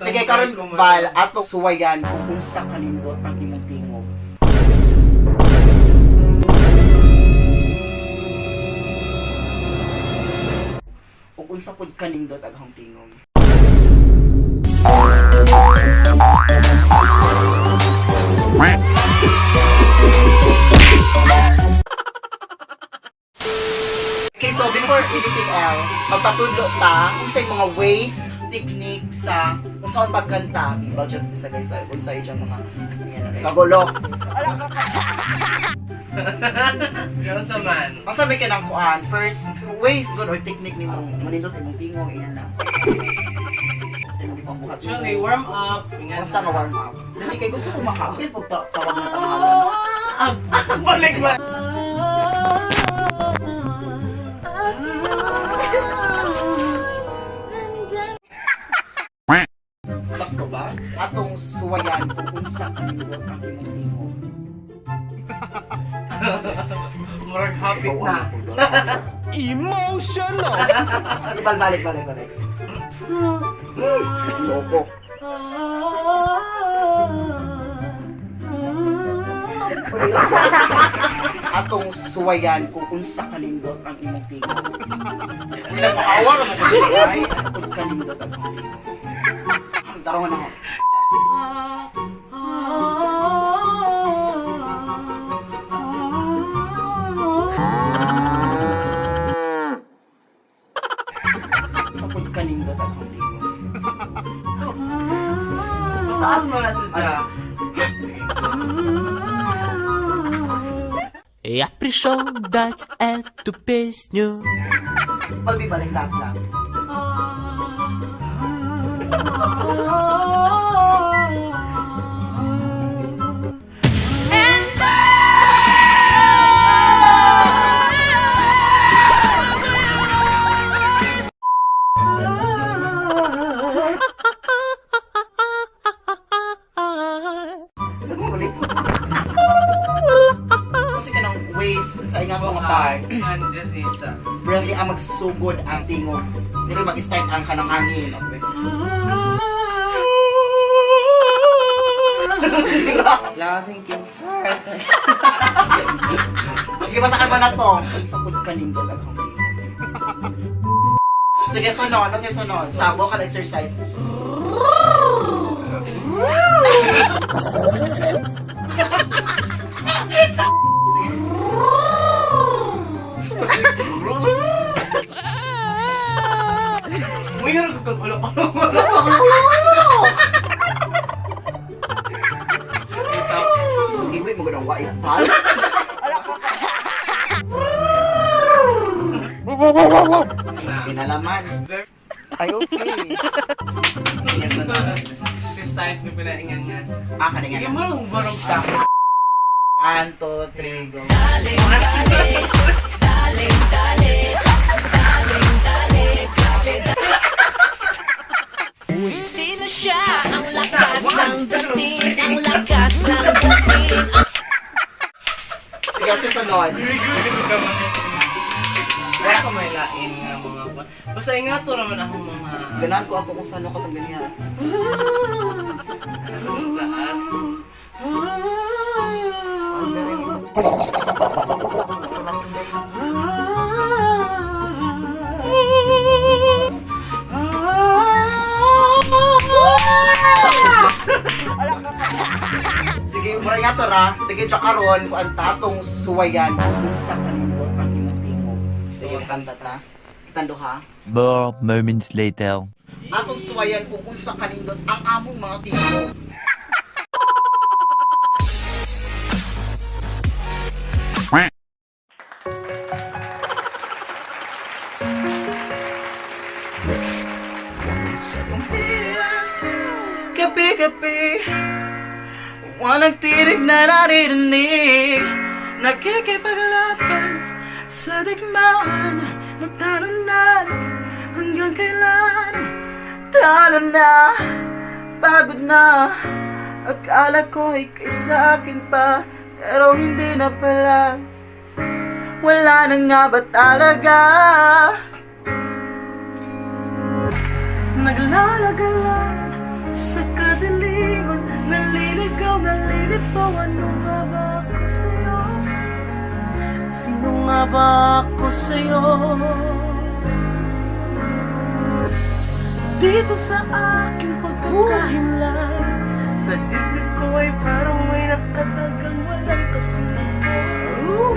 Sige, karon bal ato suwayan kung unsa kanindot ang imong tingog. Ug unsa pud kanindot ang akong tingog. Okay, so before anything else, magpatudlo ta unsay mga ways, technique sa unsaon pagkanta. Well, just sa guys, unsay diyang mga kagulo. Meron sa man. Masa may kanang kuan, first ways good or technique nimo manindot imong tingog ingan na. Sa imong gipambuhat. Actually, warm up. Ingan. Unsa nga warm up? Dali kay gusto ko makaapil pag tawag na tanghalan. Balik ba? Sakto ba? Atong suwayan kung unsa kanindot ang imong tingog. Murag happy na. Emotional! Balik, balik, balik, balik. Loko. Atong suwayan kung unsa kanindot ang imong tingog. Pinapakawa ka mo ay. Sa pud kanindot ang imong tingog. Tarungan ako. Sa pud kanindot ang imong tingog. Mataas mo na siya. Я пришел дать эту песню. Palbi balik last lang. Kasi kanang ways sa ingat mga part. Anderisa. Breath ang magsugod ang tingog. Dili mag-start ang kanang hangin. Okay. Loving you. Okay, basta ka ba na to? Sa pud kanindot ang tingog. Sige, sunod. Ano siya sunod? Sa vocal exercise. Sige. Mayroon ka kagulo. Iwi mo ganang wait pal. Kinalaman. Ay, okay. Sige, sunod. Exercise na pinaingan nga. Ah, kaningan Sige na. mo lang barog ta. 1, 2, 3, go. Sino siya? Ang lakas ng dating, ang lakas ng dating. Sige, sa sunod. Wala ka may lain nga mga ba. Basta ingato raman ako mga Ganahan ko ato kung saan ako itong ganyan. taas. Sige, mura nga to ra. Sige, tsaka ron, kung ang tatong suwayan, kung sa kanindot ang imong tingog. Sige, kanta ta. Kitando ha. More moments later. Atong suwayan kung unsa kanindot ang among mga tingog. Wish 1075. Gabi-gabi, walang tinig na naririnig. Nakikipaglaban sa digmaan na talunan. Hanggang kailan? Talo na, pagod na. Akala ko ika'y sa akin pa, pero hindi na pala. Wala na nga ba talaga? Naglalagalan Sa kadiliman, naliligaw, nalilito. Ano nga ba ako sa'yo? Sino nga ba ako sa'yo? Dito sa aking pagkakahimlay, sa dibdib ko ay parang may nakatagang walang kasing lungkot,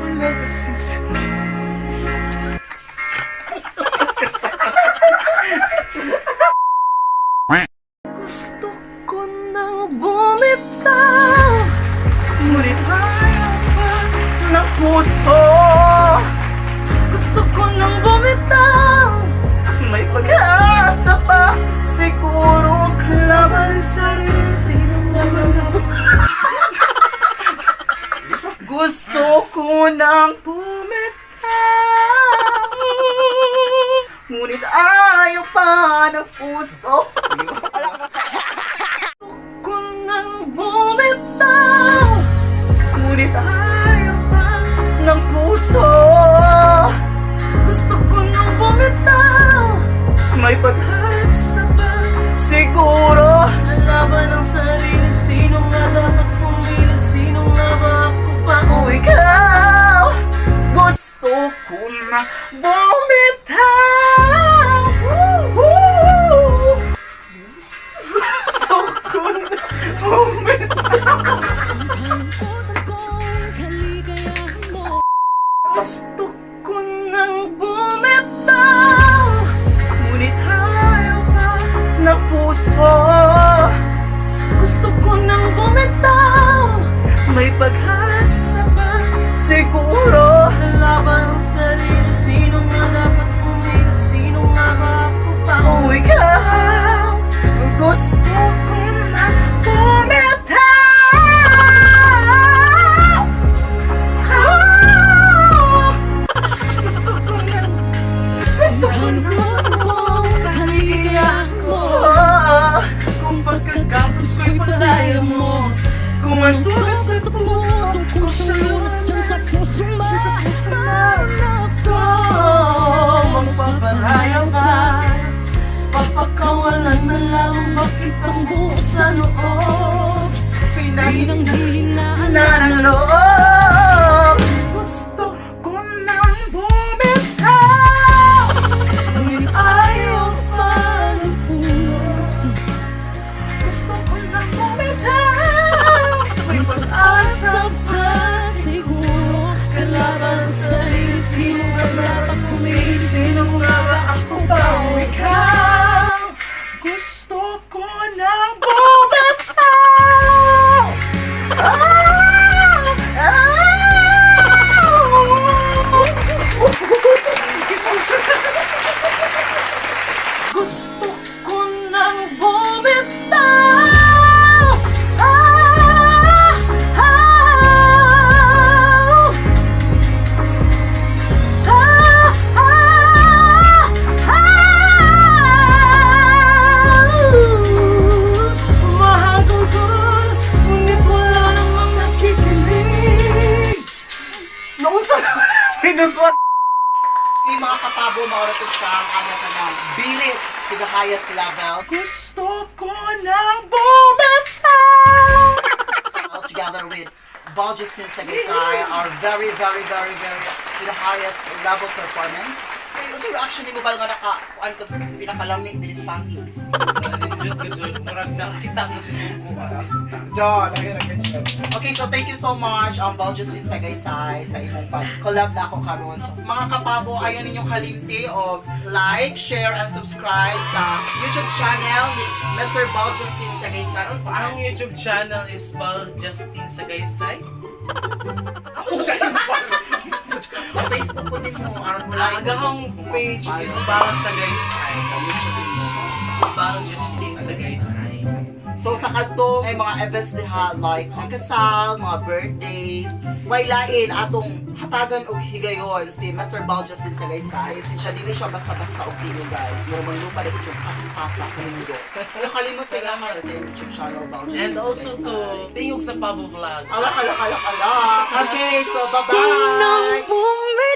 walang kasing sakit. Gusto ko nang bumitaw, ngunit ayaw pa ng puso. Gusto ko nang bumitaw, may pag-asa pa. Siguro kalaban sarili. Sino naman ako? Gusto ko nang bumitaw, ngunit ayaw pa ng puso. Gusto ko nang bumitaw, ngunit ayaw pa ng puso. Gusto ko nang bumitaw, may pag-asa pa. Siguro kalaban ng sarili. Sino nga dapat pumili? Sino nga ba, ako pa o ikaw? Gusto ko na bumitaw. Woo! Gusto ko na bumitaw. Gusto ko nang bumitaw, ngunit ayaw pa ng puso. Gusto ko nang bumitaw, may pag-asa pa. Siguro laban ng sarili. Sino nga dapat pumili? Sino nga ba, ako pa o ikaw? Gusto ko na bumitaw. Ah! Gusto ko na. Gusto ko na kaligayahan mo. Kung pagkakapos ko'y palaya mo, kung ang sugat sa puso ko siyang lunas dyan sa puso mo, ako magpapalaya ba? Papakawalan na lamang bakit ang buo sa loob pinanghihinaan na ng loob. Gusto ko nang bumitaw, ngunit ayaw pa ng puso. Gusto ko nang bumitaw, may pag-asa pa siguro. Kalaban ang sarili. Sino nga dapat pumili? Sino nga ba, ako ba o ikaw? Gusto ko nang bumitaw. Ah! Ah! Gusto ko nang bumitaw. Ah! Ah! Ah! Ah! Ah! Mahagulgol, ngunit wala namang nakikinig. Nausa naman, minus 1. Yung mga kapabo, maura to siya ang among kanang birit to the highest level. Gusto ko nang bumitaw. Together with Bal Justin Sagaysay, our very, very, very, very to the highest level performance. Kay usa reaction nimo ba nga naka kuan ko pinakalamig diri sa pangil? Nindot ka, George. Murag nakita ko sa ko artista. John, ayun ang siya. Okay, so thank you so much, Bal Justin Sagaysay, sa imong pag-collab na ako karon. So, mga kapabo, ayaw ninyong kalimti og like, share, and subscribe sa YouTube channel ni Mr. Bal Justin Sagaysay. Ano pa? Ang YouTube channel is Bal Justin Sagaysay. Sa Facebook po nimo, aron mo like. Ang akong page is Bal Sagaysay. Bal Justin Sagaysay. So sa kadtong ay mga events diha like mga kasal, mga birthdays, way lain atong hatagan og higayon si Mr. Bal Justin Sagaysay. Since siya dili siya basta-basta og tino, guys. Mura man lupa dito yung paspasa kanindot. Pero kalimot sa ilang sa YouTube channel Bal Justin And also to Sagaysay. Tingog sa Pabo Vlog. Alak, alak, alak, alak. Okay, so bye-bye! Nang bumitaw.